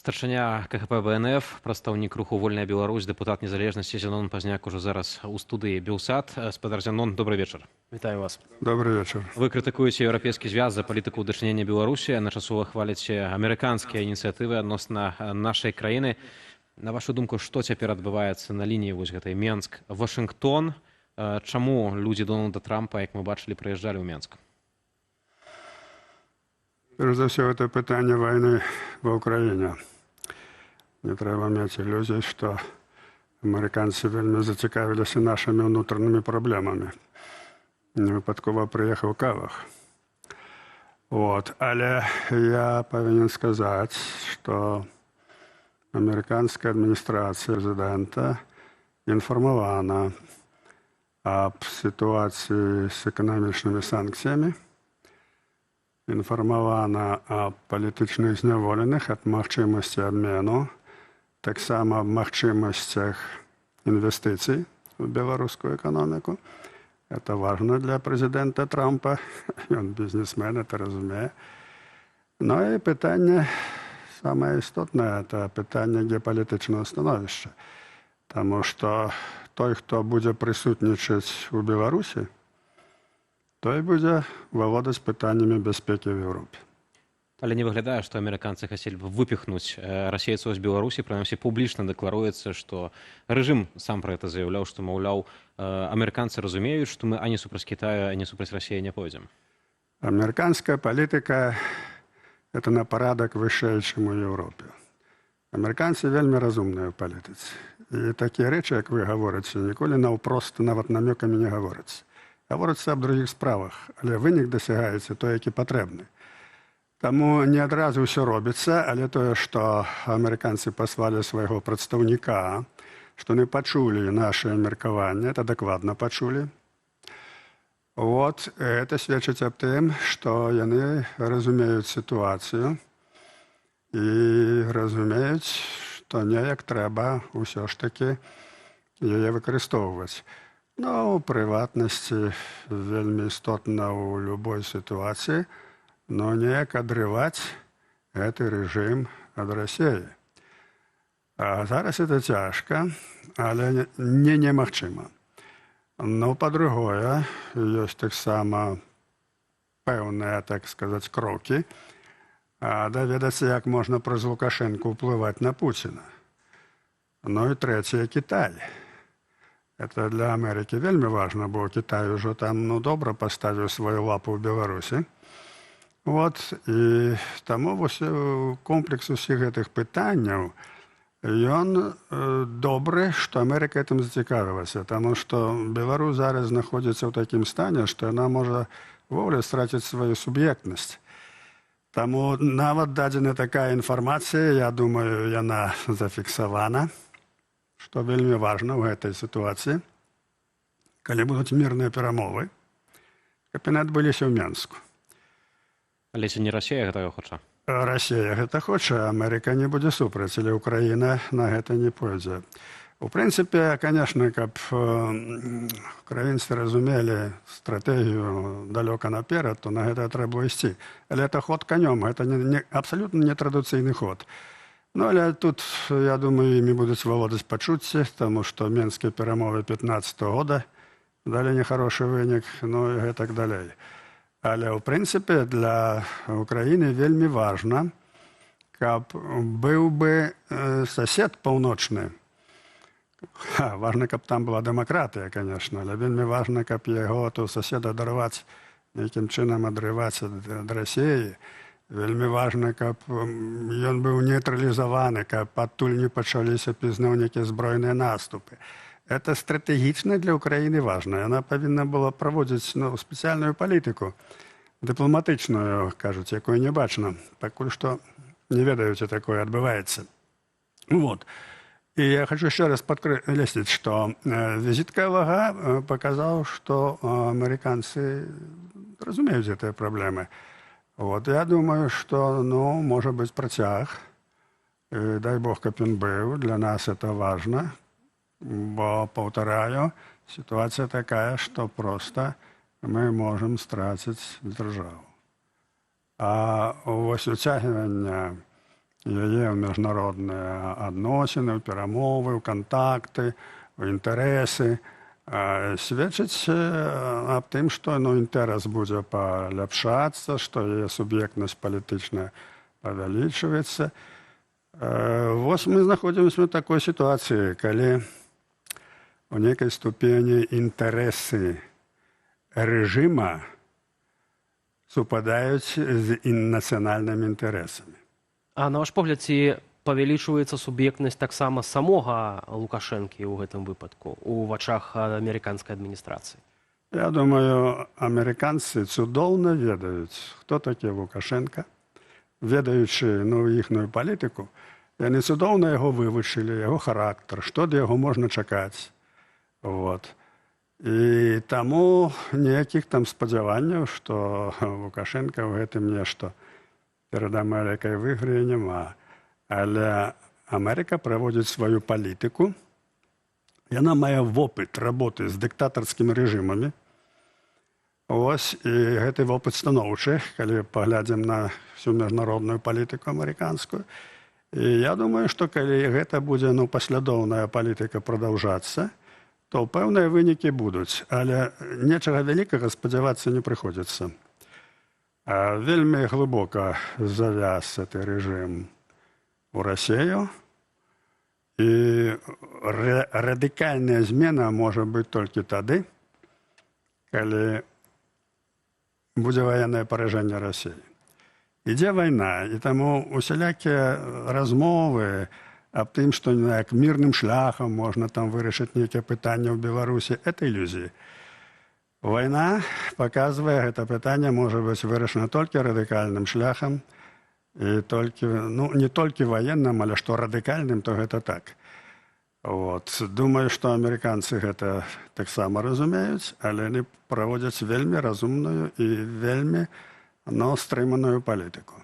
Старшыня КХП БНФ, прадстаўнік руху «Вольная Беларусь», дэпутат «Незалежнасці» Зянон Пазняк ужо зараз у студыі Белсат. Спадар Зянон, добры вечар. Вітаю вас. Добры вечар. Вы крытыкуеце Еўрапейскі звяз за палітыку дачынення Беларусі, адначасова хваліце амерыканскія ініцыятывы адносна нашай краіны. На вашу думку, што цяпер адбываецца на лініі вось гэтай Менск Вашынгтон? Чаму людзі Дональда Трампа, як мы бачылі, прыязджалі ў Менск? Перш за ўсё, гэта пытанне вайны ва Украіне. Не трэба мець ілюзій, што амерыканцы вельмі зацікавіліся нашымі ўнутранымі праблемамі. Не выпадкова прыехаў Кэлаг. Вот. Але я павінен сказаць, што амерыканская адміністрацыя прэзідэнта інфармавана аб сітуацыі з эканамічнымі санкцыямі, інфармавана аб палітычных зняволеных, аб магчымасці абмену, таксама аб магчымасцях інвестыцый у беларускую эканоміку. Это важно для прэзідэнта Трампа. Ён бізнесмен, это разумее. Ну і пытанне самае істотнае — это пытанне геапалітычнага становішча. Таму што той, хто будзе прысутнічаць у Беларусі, той будзе валодаць пытаннямі бяспекі ў Еўропе. Але не выглядае, што амерыканцы хацелі б выпіхнуць расейцаў з Беларусі, прынамсі публічна дэкларуецца, што рэжым сам пра гэта заяўляў, што, маўляў, амерыканцы разумеюць, што мы ані супраць Китая, ані супраць Расіі не пойдзем. Амерыканская палітыка — это на парадак вышэй, чым у Еўропе. Амерыканцы вельмі разумныя ў палітыцы. І такія рэчы, як вы гаворыце, ніколі наўпрост, нават намёкамі не гаворыцца. Гаворыцца аб другіх справах, але вынік дасягаецца той, які патрэбны. Таму не адразу ўсё робіцца, але тое, што амерыканцы паслалі свайго прадстаўніка, што яны пачулі нашы меркаванне, это дакладна пачулі. Вот, это сведчыць аб тым, што яны разумеюць сітуацыю і разумеюць, што неяк трэба ўсё ж такі яе выкарыстоўваць. Ну, у прыватнасці, вельмі істотна ў любой сітуацыі, но неяк адрываць гэты рэжым ад Расеі. А зараз это цяжка, але не немагчыма. Ну, па-другое, ёсць таксама пэўныя, так сказаць, крокі, даведацца, як можна праз Лукашэнку ўплываць на Пуціна. Ну і трэцяе — Кітай. Это для Амерыкі вельмі важна, бо Кітай ужо там, ну, добра паставіў сваю лапу ў Беларусі. Вот, і таму вось комплекс усіх гэтых пытанняў, ён добры, што Амерыка гэтым зацікавілася, таму што Беларусь зараз знаходзіцца ў такім стане, што яна можа вовле страціць сваю суб'ектнасць. Таму нават дадзена такая інфармацыя, я думаю, яна зафіксавана, што вельмі важна ў гэтай сітуацыі, калі будуць мірныя перамовы, каб яны адбыліся ў Менску. Але ці не Расія гэтага хоча? Расія гэта хоча, Амерыка не будзе супраць, але Украіна на гэта не пойдзе. У прынцыпе, конечно, каб украінцы разумелі стратэгію далёка наперад, то на гэта трэба ісці. Але это ход конем, гэта не, абсалютна нетрадыцыйны ход. Ну, але тут, я думаю, імі будуць валодаць пачуцці, таму што менскія перамовы 15 -го года далі нехарошы вынік, ну і гэтак далей. Але ў прынцыпе для Украіны вельмі важна, каб быў бы сосед паўночны. Ха, важна, каб там была дэмакратыя, конечно, але вельмі важна, каб яго то соседа адарваць, нейкім чынам адрываць ад Расіі. Вельмі важна, каб ён быў нейтралізаваны, каб адтуль не пачаліся пізноў нейкія збройныя наступы. Это стратэгічна для Украіны важна. Яна павінна была праводзіць, ну, спецыяльную палітыку, дыпламатычную, кажуць, якую не бачна. Пакуль што не ведаю, ці такое адбываецца. Вот. І я хочу еще раз падкрэсліць, што візіт Кэлага паказаў, што амерыканцы разумеюць гэтыя праблемы. Вот. Я думаю, што, ну, можа быць працяг. Дай Бог, каб ён быў. Для нас это важно. Бо, паўтараю, сітуацыя такая, што проста мы можам страціць дзяржаву. А вось уцягванне яе ў міжнародныя адносіны, ў перамовы, ў кантакты, у інтарэсы, сведчыць аб тым, што, ну, інтарэс будзе паляпшацца, што яе суб'ектнасць палітычная павялічваецца. Вось мы знаходзімся ў такой сітуацыі, калі у нейкай ступені інтарэсы рэжыма супадаюць з нацыянальнымі інтарэсамі. А на ваш погляд, ці павялічваецца суб'ектнасць таксама самога Лукашэнкі ў гэтым выпадку у вачах амерыканскай адміністрацыі? Я думаю, амерыканцы цудоўна ведаюць, хто такі Лукашэнка, ведаючы, ну, іхную палітыку, яны цудоўна яго вывучылі, яго характар, што ад яго можна чакаць. Вот. І таму ніякіх там спадзяванняў, што Лукашэнка ў гэтым нешта перад Амерыкай выйграе, няма. Але Амерыка праводзіць сваю палітыку. Яна мае вопыт работы з дыктатарскімі рэжымамі. Ось, і гэты вопыт станоўчы, калі паглядзім на всю міжнародную палітыку амерыканскую. І я думаю, што калі гэта будзе, ну, паслядоўная палітыка прадаўжацца, то пэўныя вынікі будуць, але нечага вялікага спадзявацца не прыходзіцца. Вельмі глыбока завяз гэты рэжым у Расею, і радыкальная змена можа быць толькі тады, калі будзе ваеннае паражэнне Расіі. Ідзе вайна, і таму усялякія размовы аб тым, што як мірным шляхам можна там вырашыць нейкія пытанні ў Беларусі, это ілюзіі. Вайна паказвае, гэта пытанне можа быць вырашана толькі радыкальным шляхам і толькі, ну, не толькі ваенным, але што радыкальным, то гэта так. Вот. Думаю, што амерыканцы гэта таксама разумеюць, але яны праводзяць вельмі разумную і вельмі, но, стрыманую палітыку.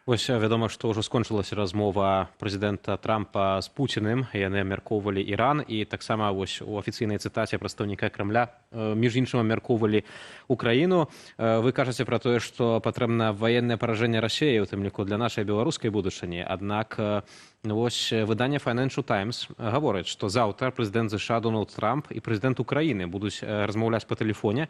Вось вядома, што ўжо скончылася размова прэзідэнта Трампа з Пуціным. Яны абмяркоўвалі Іран і таксама вось у афіцыйнай цытаце прадстаўніка Крамля, між іншым, абмяркоўвалі Украіну. Вы кажаце пра тое, што патрэбна ваеннае паражэнне Расеі, у тым ліку для нашай беларускай будучыні. Аднак вось выданне Financial Times гаворыць, што заўтра прэзідэнт ЗША Дональд Трамп і прэзідэнт Украіны будуць размаўляць па тэлефоне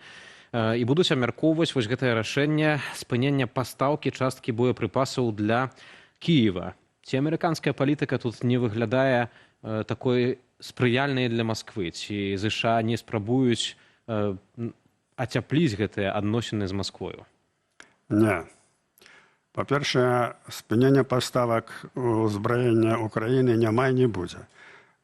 і будуць абмяркоўваць вось гэтае рашэнне спынення пастаўкі часткі боепрыпасаў для Кіева. Ці амерыканская палітыка тут не выглядае такой спрыяльнай для Масквы? Ці ЗША не спрабуюць ацяпліць гэтыя адносіны з Масквою? Не. Па-першае, спынення паставак узбраення Украіны няма і не будзе.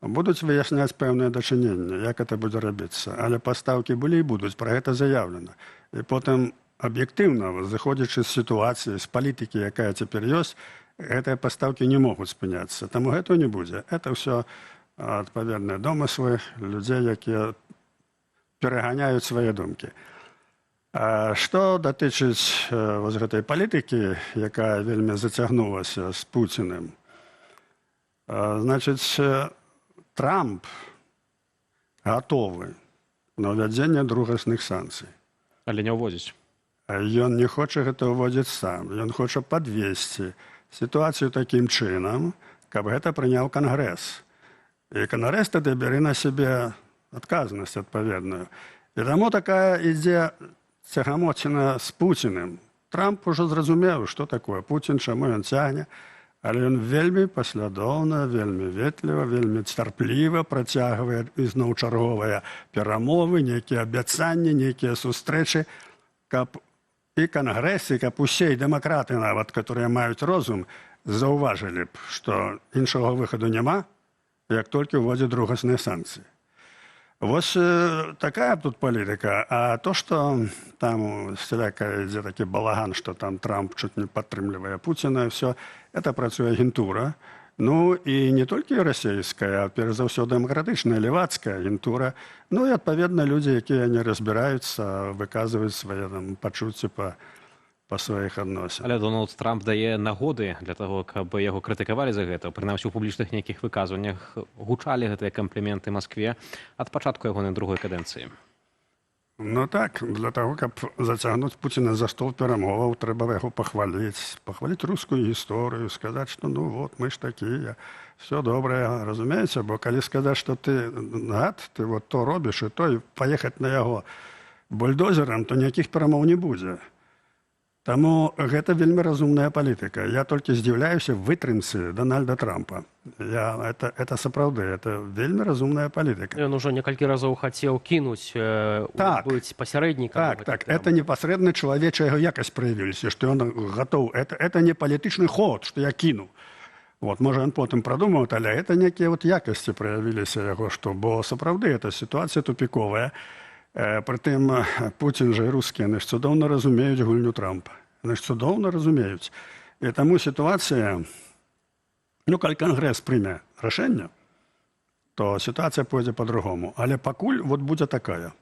Будуць выясняць пэўныя дачыненні, як это будзе рабіцца, але пастаўкі былі і будуць, пра гэта заяўлена. І потым, аб'ектыўна, зыходзячы з сітуацыі, з палітыкі, якая цяпер ёсць, гэтыя пастаўкі не могуць спыняцца. Таму гэтага не будзе. Это ўсё адпаведныя домыслы людзей, якія пераганяюць свае думкі. А што датычыць вось гэтай палітыкі, якая вельмі зацягнулася з Пуціным, значыць, Трамп гатовы на ўвядзенне другасных санкцый. Але не ўводзіць. Ён не хоча гэта ўводзіць сам. Ён хоча падвесці сітуацыю такім чынам, каб гэта прыняў Кангрэс. І Кангрэс тады бяры на сябе адказнасць адпаведную. І таму такая ідзе цягамоціна з Пуціным. Трамп ужо зразумеў, што такое Пуцін, чаму ён цягне, але ён вельмі паслядоўна, вельмі ветліва, вельмі цярпліва працягвае ізноў чарговыя перамовы, нейкія абяцанні, нейкія сустрэчы, каб і Кангрэс, і каб усе, і дэмакраты нават, которые маюць розум, заўважылі б, што іншага выхаду няма, як толькі ўводзіць другасныя санкцыі. Вось такая тут палітыка. А то, што там усялякая ідзе такі балаган, што там Трамп чуть не падтрымлівае Пуціна, всё, это працуе агентура. Ну і не толькі расійская, а перш за ўсё дэмакратычная левацкая агентура. Ну і адпаведна людзі, якія не разбіраюцца, выказваюць свае там пачуцці па сваіх адносінах. Але Дональд Трамп дае нагоды для таго, каб яго крытыкавалі за гэта. Прынамсі, у публічных нейкіх выказваннях гучалі гэтыя кампліменты Маскве ад пачатку ягонай другой кадэнцыі. Ну так, для того, каб зацягнуць Пуціна за стол перамоваў, трэба яго пахваліць, пахваліць рускую гісторыю, сказаць, што ну вот мы ж такія, все добрае, разумееце, бо калі сказаць, што ты гад, ты вот то робіш і то, і паехаць на яго бульдозерам, то ніякіх перамоў не будзе. Таму гэта вельмі разумная палітыка. Я толькі здзіўляюся вытрымцы Дональда Трампа. Это сапраўды, это вельмі разумная палітыка. Ён ужо некалькі разоў хацеў кінуць быць пасярэднікам. Так, это непасрэдна чалавечая яго якасць праявілася, што ён гатоў. Это не палітычны ход, што я кіну. Вот, можа, ён потым прадумаў, але это некія вот якасці праявіліся яго, што, бо сапраўды эта сітуацыя тупіковая. Прытым Пуцін жа і рускія, яны ж цудоўна разумеюць гульню Трампа. Яны ж цудоўна разумеюць. І таму сітуацыя, ну, калі Кангрэс прыме рашэнне, то сітуацыя пойдзе по-другому. Але пакуль вот будзе такая.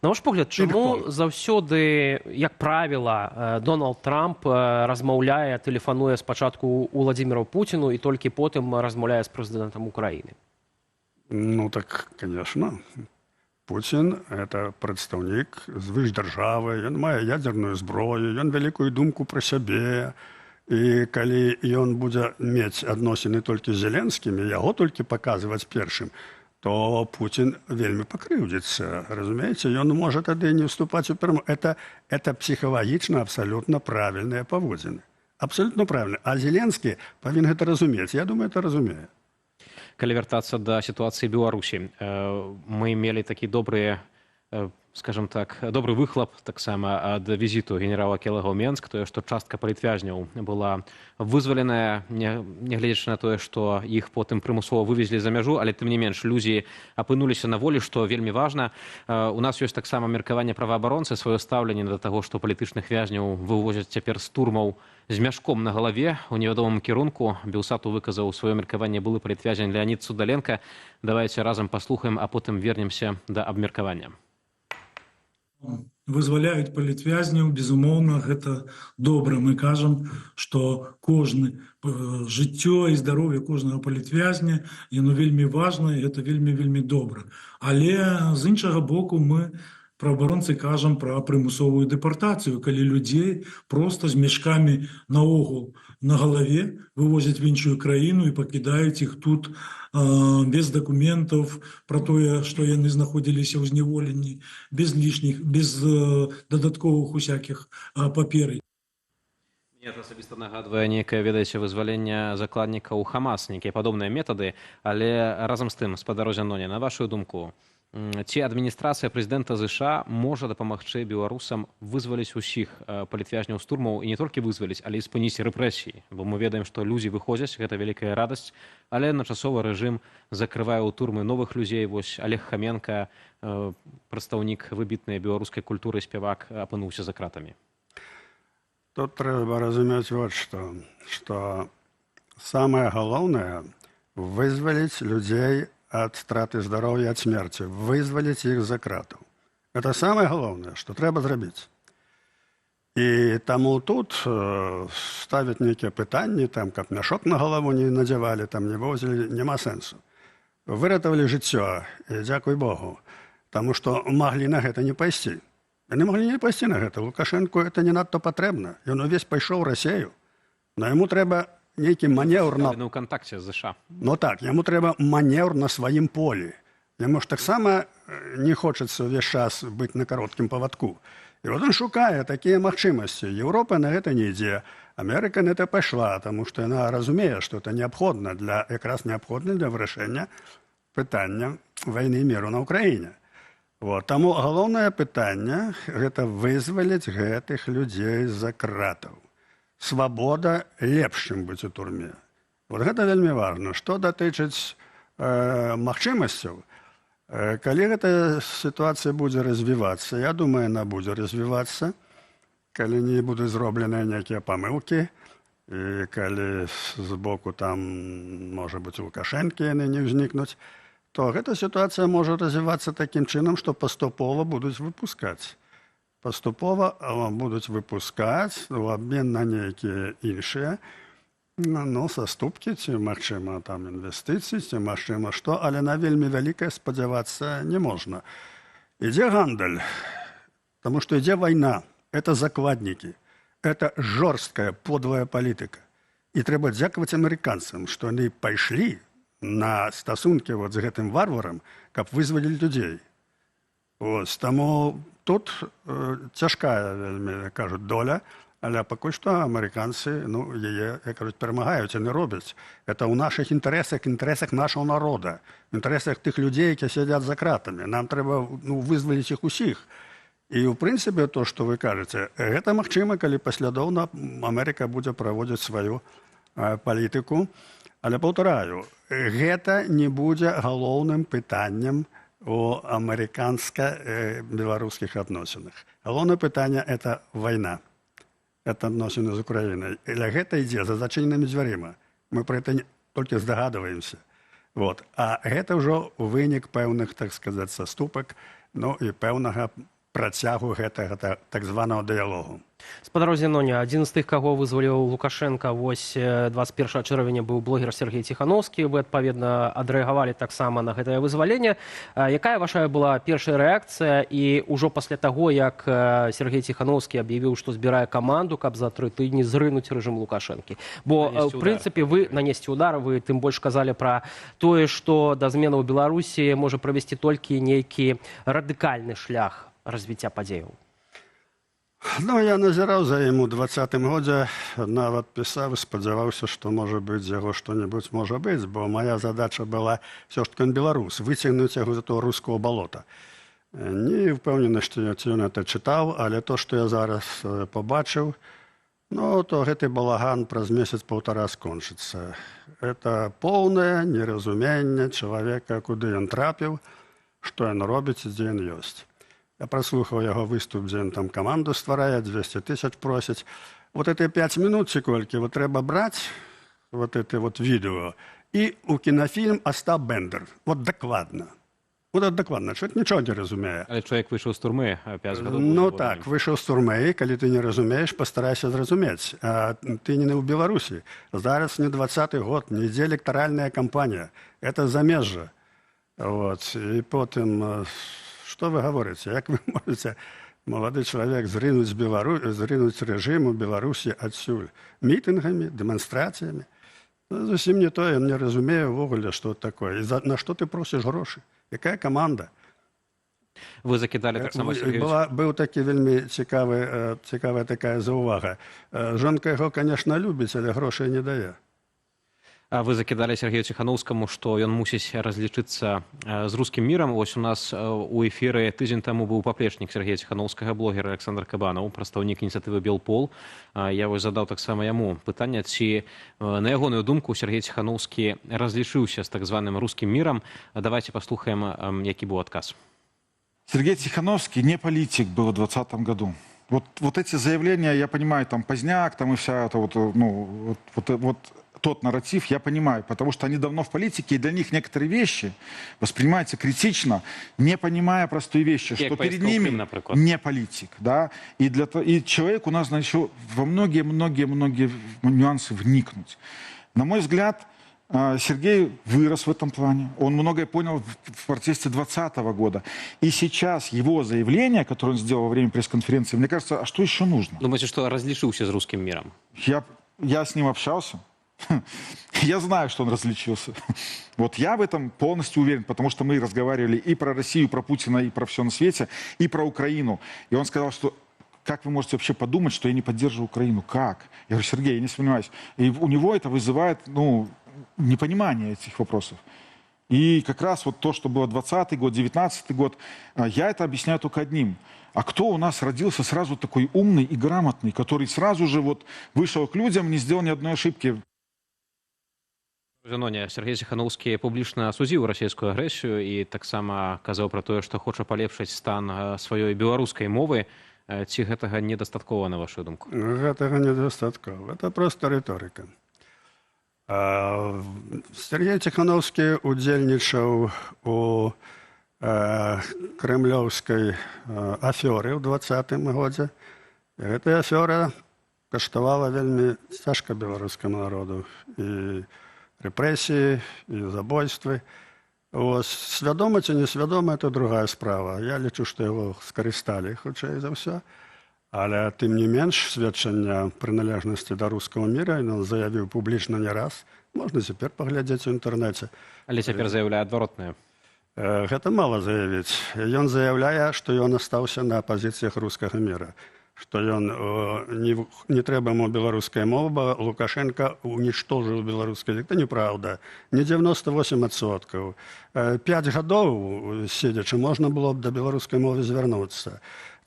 На ваш погляд, чаму Пінг-понг. заўсёды, як правіла, Дональд Трамп размаўляе, тэлефануе спачатку Уладзіміру Пуціну і толькі потым размаўляе з прэзідэнтам Украіны? Ну так, конечно. Пуцін – это прадстаўнік звышдзяржавы, ён мае ядзерную зброю, ён вялікую думку пра сябе. І калі ён будзе мець адносіны толькі з Зеленскім і яго толькі паказваць першым, то Пуцін вельмі пакрыўдзіцца, разумееце, ён можа тады не ўступаць у перамогу. Это псіхалагічна абсалютна правільныя паводзіны. Абсалютна правільна. А Зеленскі павінен гэта разумець. Я думаю, это разумее. Калі вяртацца да сітуацыі Беларусі, мы мелі такі добрыя, скажем так, добры выхлап таксама ад візіту генерала Келага ў Менск, тое, што частка палітвязняў была вызваленая, нягледзячы на тое, што іх потым прымусова вывезлі за мяжу, але тым не менш людзі апынуліся на волі, што вельмі важна. У нас ёсць таксама меркаванне праваабаронцы, сваё стаўленне да таго, што палітычных вязняў вывозяць цяпер з турмаў з мяшком на галаве у невядомым кірунку. Белсату выказаў сваё меркаванне былы палітвязень Леанід Судаленко. Давайте разам паслухаем, а потым вернемся да абмеркавання. Вызваляюць палітвязняў, безумоўна, гэта добра. Мы кажам, што кожны жыццё і здароўе кожнага палітвязня, яно вельмі важна, і гэта вельмі, вельмі добра. Але з іншага боку, мы, праваабаронцы, кажам пра прымусовую дэпартацыю, калі людзей проста з мяшкамі наогул на галаве вывозяць в іншую краіну і пакідаюць іх тут без дакументаў пра тое, што яны знаходзіліся ў зняволенні, без лішніх, без дадатковых усякіх папераў. Мне это асабіста нагадвае нейкае, ведаеце, вызваленне закладнікаў Хамас, нейкія падобныя метады, але разам з тым, спадар Зяноне, на вашу думку, ці адміністрацыя прэзідэнта ЗША можа дапамагчы беларусам вызваліць усіх палітвязняў з турмаў, і не толькі вызваліць, але і спыніць рэпрэсіі? Бо мы ведаем, што людзі выходзяць, гэта вялікая радасць, але адначасова рэжым закрывае ў турмы новых людзей. Вось Алег Хаменка, прадстаўнік выбітнай беларускай культуры, спявак, апынуўся за кратамі. Тут трэба разумець вот што, што самае галоўнае – вызваліць людзей ад страты здароўя, ад смерці, вызваліць іх за кратаў. Это самае галоўнае, што трэба зрабіць. І таму тут ставіць нейкія пытанні, там, каб мяшок на галаву не надзявалі, там не возілі, няма сэнсу. Выратавалі жыццё, і дзякуй Богу, таму што маглі на гэта не пайсці. Яны маглі не пайсці на гэта. Лукашэнку это не надта патрэбна. Ён увесь пайшоў у Расею. Но яму трэба нейкі манеўр на ў кантакце з ЗША. Ну так, яму трэба манеўр на сваім полі. Яму ж таксама не хочацца ўвесь час быць на кароткім павадку. І вот он шукае такія магчымасці. Еўропа на гэта не ідзе. Амерыка на это пайшла, таму што яна разумее, што это неабходна для, якраз неабходна для вырашэння пытання вайны, міру на Ўкраіне. Вот. Таму галоўнае пытанне – гэта вызваліць гэтых людзей з-за кратаў. Свабода лепш, чым быць у турме. Вот гэта вельмі важна. Што датычыць магчымасцяў, калі гэта сітуацыя будзе развівацца, я думаю, яна будзе развівацца, калі не будуць зробленыя нейкія памылкі, і калі з боку там, можа быць, Лукашэнкі яны не ўзнікнуць, то гэта сітуацыя можа развівацца такім чынам, што паступова будуць выпускаць. Паступова будуць выпускаць у абмен на нейкія іншыя, ну, саступкі ці, магчыма, там інвестыцыі, ці, магчыма, што, але на вельмі вялікае спадзявацца не можна. Ідзе гандаль. Таму што ідзе вайна, это закладнікі, это жорсткая подлая палітыка. І трэба дзякаваць амерыканцам, што яны пайшлі на стасункі вот з гэтым варварам, каб вызвалілі людзей. Вось, таму тут цяжкая вельмі, кажуць, доля, але пакуль што амерыканцы, ну, яе, як кажуць, перамагаюць, яны робяць. Это ў нашых інтарэсах, інтарэсах нашага народа, інтарэсах тых людзей, якія сядзяць за кратамі. Нам трэба, ну, вызваліць іх усіх. І ў прынцыпе то, што вы кажаце, гэта магчыма, калі паслядоўна Амерыка будзе праводзіць сваю палітыку. Але паўтараю, гэта не будзе галоўным пытаннем у амерыканска-беларускіх адносінах. Галоўнае пытанне — это вайна. Это адносіны з Украінай. Але гэта ідзе за зачыненымі дзвярыма. Мы про это толькі здагадваемся. Вот. А гэта ўжо вынік пэўных, так сказать, саступак, ну і пэўнага працягу гэтага так званага дыялогу. Спадар Зяноне, адзін з тых, каго вызваліў Лукашэнка вось 21 чэрвеня, быў блогер Сяргей Ціханоўскі. Вы, адпаведна, адрэагавалі таксама на гэтае вызваленне. Якая ваша была першая рэакцыя і ўжо пасля таго, як Сяргей Ціханоўскі аб'явіў, што збірае каманду, каб за 3 тыдні зрынуць рэжым Лукашэнкі? Бо Нанесці в прынцыпе вы нанесці удар, вы тым больш казалі пра тое, што да зменаў у Беларусі можа правесці толькі нейкі радыкальны шлях развіцця падзеяў. Ну, я назіраў за ім у 20-м годзе, нават пісаў, спадзяваўся, што, можа быць, з яго што-небудзь можа быць, бо моя задача была, все ж таки он беларус, выцягнуць яго з этого рускага балота. Не впэўнены, што ці ён это чытаў, але то, што я зараз пабачыў, ну, то гэты балаган праз месяц-паўтара скончыцца. Это поўнае неразуменне чалавека, куды ён трапіў, што ён робіць і дзе ён ёсць. Я праслухаў яго выступ, дзе ён там каманду стварае, 200 тысяч просіць. Вот это 5 минут ці колькі, вот трэба браць вот это вот видео і у кінафільм «Остап Бендер». Вот дакладна. Вот это дакладна. Чалавек нічога не разумее. Але чалавек выйшаў з турмы, 5 гадоў. Ну так, выйшаў з турмы, калі ты не разумееш, пастарайся зразумець. А ты не ў Беларусі. Зараз не 20-ы год, не ідзе электаральная кампанія. Это замежжа. Вот. І потым, што вы гаворыце? Як вы можаце, малады чалавек, зрынуць рэжым у Беларусі адсюль? Мітынгамі, дэманстрацыямі? Ну, зусім не то, ён не разумее ўвогуле, што такое. І на што ты просіш грошы? Якая каманда? Вы закідалі таксама Сяргею Быў такі вельмі цікавая такая заўвага. Жонка яго, конечно, любіць, але грошай не дае. А вы закідалі Сяргею Ціханоўскаму, што ён мусіць разлічыцца з рускім мірам. Вось у нас у эфіры тыдзень таму быў паплечнік Сяргея Ціханоўскага, блогер Аляксандр Кабанаў, прадстаўнік ініцыятывы «Белпол». Я вось задаў таксама яму пытанне, ці на ягоную думку Сяргей Ціханоўскі разлічыўся з так званым рускім мірам. Давайте паслухаем, які быў адказ. Сергей Тихановский не политик был в 2020 году. Вот эти заявления, я понимаю, там Поздняк, там и вся это вот, ну, вот тот нарратив я понимаю, потому что они давно в политике, и для них некоторые вещи воспринимаются критично, не понимая простые вещи, Як что перед поездка ў ними Крым, напрыклад. Не политик, да, и человеку нужно еще во многие-многие-многие нюансы вникнуть. На мой взгляд, Сергей вырос в этом плане. Он многое понял в протесте 2020 года. И сейчас его заявление, которое он сделал во время пресс-конференции, мне кажется, а что еще нужно? Думаеце, што разлічыўся з рускім мірам? Я с ним общался. Я знаю, что он различился. Вот я в этом полностью уверен, потому что мы разговаривали и про Россию, и про Путина, и про все на свете, и про Украину. И он сказал, что как вы можете вообще подумать, что я не поддерживаю Украину? Как? Я говорю: «Сергей, я не сомневаюсь». И у него это вызывает, ну, непонимание этих вопросов. И как раз вот то, что было 20 год, 19 год, я это объясняю только одним. А кто у нас родился сразу такой умный и грамотный, который сразу же вот вышел к людям, не сделал ни одной ошибки? Зяноне, Сяргей Ціханоўскі публічна асудзіў расійскую агрэсію і таксама казаў пра тое, што хоча палепшыць стан сваёй беларускай мовы. Ці гэтага недастаткова, на вашу думку? Гэтага недастаткова. Это просто рыторыка. Сяргей Ціханоўскі удзельнічаў у крэмлёўскай афёры ў 20-м годзе. І гэтая афёра каштавала вельмі цяжка беларускаму народу. І рэпрэсіі, і забойствы. Вось, свядома ці несвядома, это другая справа. Я лічу, што яго скарысталі, хутчэй за ўсё. Але тым не менш сведчання прыналежнасці да рускага міра ён заявіў публічна не раз. Можна цяпер паглядзець у інтэрнэце. Але цяпер заяўляе адваротнае. Гэта мала заявіць. Ён заяўляе, што ён астаўся на пазіцыях рускага міра, што ён не трэба яму беларуская мова, бо Лукашенко уничтожил беларускі язык. Это неправда. Не 98%. 5 гадоў седзячы можна было б да беларускай мовы звярнуцца.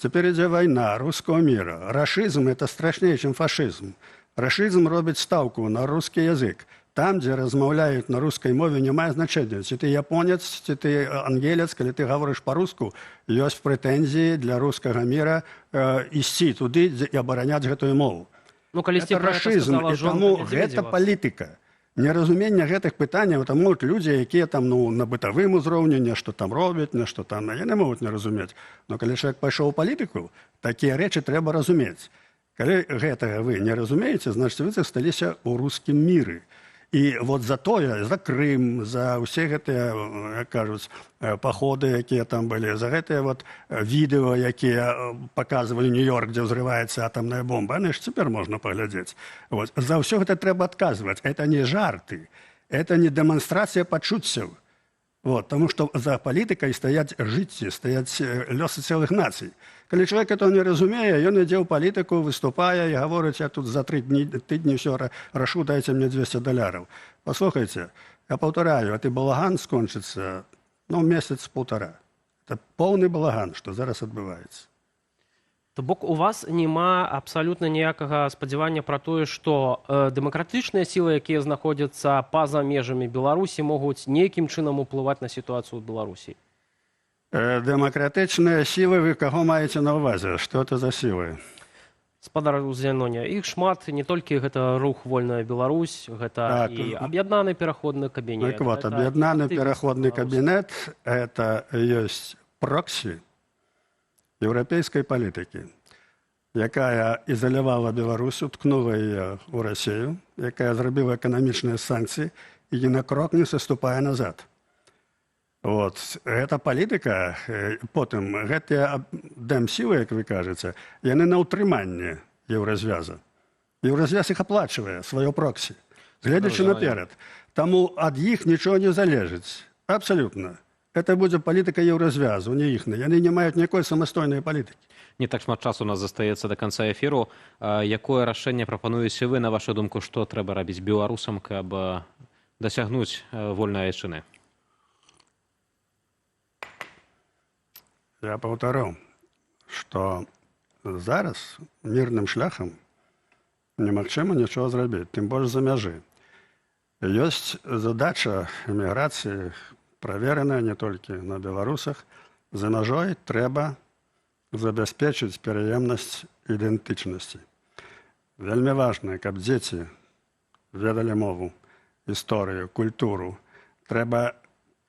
Цяпер ідзе вайна рускага мира. Рашызм — это страшней, чым фашызм. Рашызм робіць стаўку на рускі язык. Там, дзе размаўляюць на рускай мове, не мае значэння, ці ты японец, ці ты ангелец, калі ты гаворыш па-руску, ёсць прэтэнзіі для рускага мира ісці туды, дзе і абараняць гэтую мову. Ну, калісьці Это пра гэта рашызм, сказала і жонка таму гэта Медведзева. палітыка. Неразуменне гэтых пытанняў там могуць людзі, якія там, ну, на бытавым узроўні нешта там робяць, нешта там, яны могуць не разумець. Но калі чалавек пайшоў у палітыку, такія рэчы трэба разумець. Калі гэтага вы не разумееце, значит, вы засталіся ў рускім міры. І вот за тое, за Крым, за ўсе гэтыя, як кажуць, паходы, якія там былі, за гэтыя вот відэо, якія паказвалі Нью-Йорк, дзе ўзрываецца атамная бомба, яны ж цяпер можна паглядзець. Вот. За ўсё гэта трэба адказваць. Это не жарты, это не дэманстрацыя пачуццяў. Вот, потому что за палітыкай стаяць жыцці, стаяць лёсы цэлых нацый. Калі чалавек этого не разумее, ён ідзе ў палітыку, выступае і гаворыць: «Я тут за 3 дні, тыдні ўсё рашу, дайце мне 200 даляраў». Послухайте, я паўтараю, гэты балаган скончыцца, ну, месяц-полтора. Это поўны балаган, што зараз адбываецца. То бок у вас няма абсалютна ніякага спадзявання пра тое, што дэмакратычныя сілы, якія знаходзяцца па-за межамі Беларусі, могуць нейкім чынам уплываць на сітуацыю ў Беларусі? Дэмакратычныя сілы, вы каго маеце на ўвазе? Што это за сілы? Спадар Зяноня, іх шмат, не толькі гэта рух «Вольная Беларусь», гэта і аб'яднаны пераходны кабінет. Так вот, гэта аб'яднаны актывісты пераходны беларускія. кабінет — это ёсць проксі еўрапейскай палітыкі, якая ізалявала Беларусь, уткнула яе ў Расею, якая зрабіла эканамічныя санкцыі і ні на крок не саступае назад. Вот. Гэта палітыка, потым гэтыя дэмсілы, як вы кажаце, яны на ўтрыманні Еўразвяза. Еўразвяз іх аплачвае, сваё проксі, гледзячы наперад. Таму ад іх нічога не залежыць. Абсалютна. Это будзе палітыка Еўразвязу, не іхная. Яны не маюць ніякой самастойнай палітыкі. Не так шмат часу у нас застаецца да канца эфіру. Якое рашэнне прапануеце вы, на вашу думку, што трэба рабіць беларусам, каб дасягнуць вольнай айчыны? Я паўтару, што зараз мірным шляхам немагчыма нічога зрабіць, тым больш за мяжы. Ёсць задача эміграцыі, правераная не толькі на беларусах: за мяжой трэба забяспечыць пераемнасць ідэнтычнасці. Вельмі важна, каб дзеці ведалі мову, гісторыю, культуру. Трэба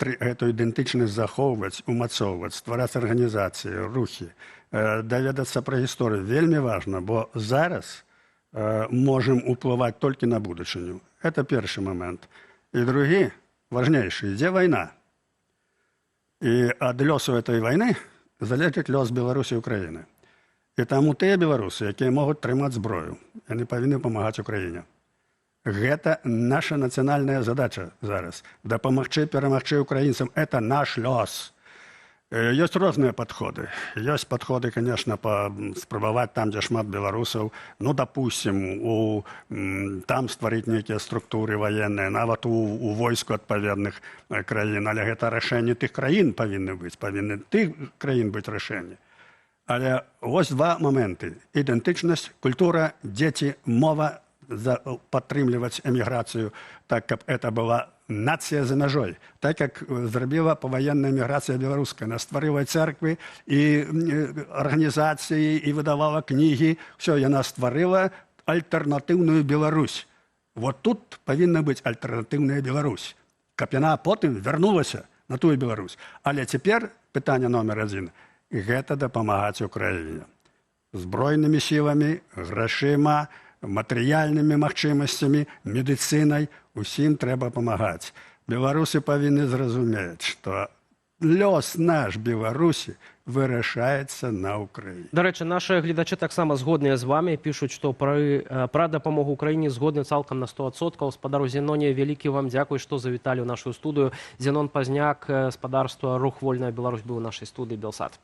гэту ідэнтычнасць захоўваць, умацоўваць, ствараць арганізацыі, рухі, даведацца пра гісторыю. Вельмі важна, бо зараз можам уплываць толькі на будучыню. Это першы момант. І другі, важнейшы: ідзе вайна. І ад лёсу этой вайны залежыць лёс Беларусі і Украіны. І таму тыя беларусы, якія могуць трымаць зброю, яны павінны памагаць Украіне. Гэта наша нацыянальная задача зараз — дапамагчы перамагчы украінцам. Это наш лёс. Ёсць розныя падходы. Ёсць падходы, конечно, спрабаваць там, дзе шмат беларусаў, ну, допустим, там стварыць нейкія структуры ваенныя, нават у войску адпаведных краін, але гэта рашэнне тых краін павінны быць, павінны тых краін быць рашэнні. Але вось два моменты: ідэнтычнасць, культура, дзеці, мова, падтрымліваць эміграцыю так, каб это была нацыя за мяжой, так як зрабіла паваенная эміграцыя беларуская. Она стварыла церквы і арганізацыі і выдавала кнігі. Все, яна стварыла альтэрнатыўную Беларусь. Вот тут павінна быць альтэрнатыўная Беларусь, каб яна потым вярнулася на тую Беларусь. Але цяпер пытанне номер адзін — гэта дапамагаць Украіне збройнымі сіламі, грашыма, матэрыяльнымі магчымасцямі, медыцынай, усім трэба памагаць. Беларусы павінны зразумець, што лёс наш, Беларусі, вырашаецца на Украіне. Дарэчы, наши гледачы таксама згодныя з вами, пішуць, што пра дапамогу Украіне згодны цалкам на 100%. Спадару Зеноне, вялікі вам дзякуй, што завіталі ў нашу студыю. Зенон Пазняк, спадарства «Рух Вольная Беларусь», быў у нашай студыі Белсат.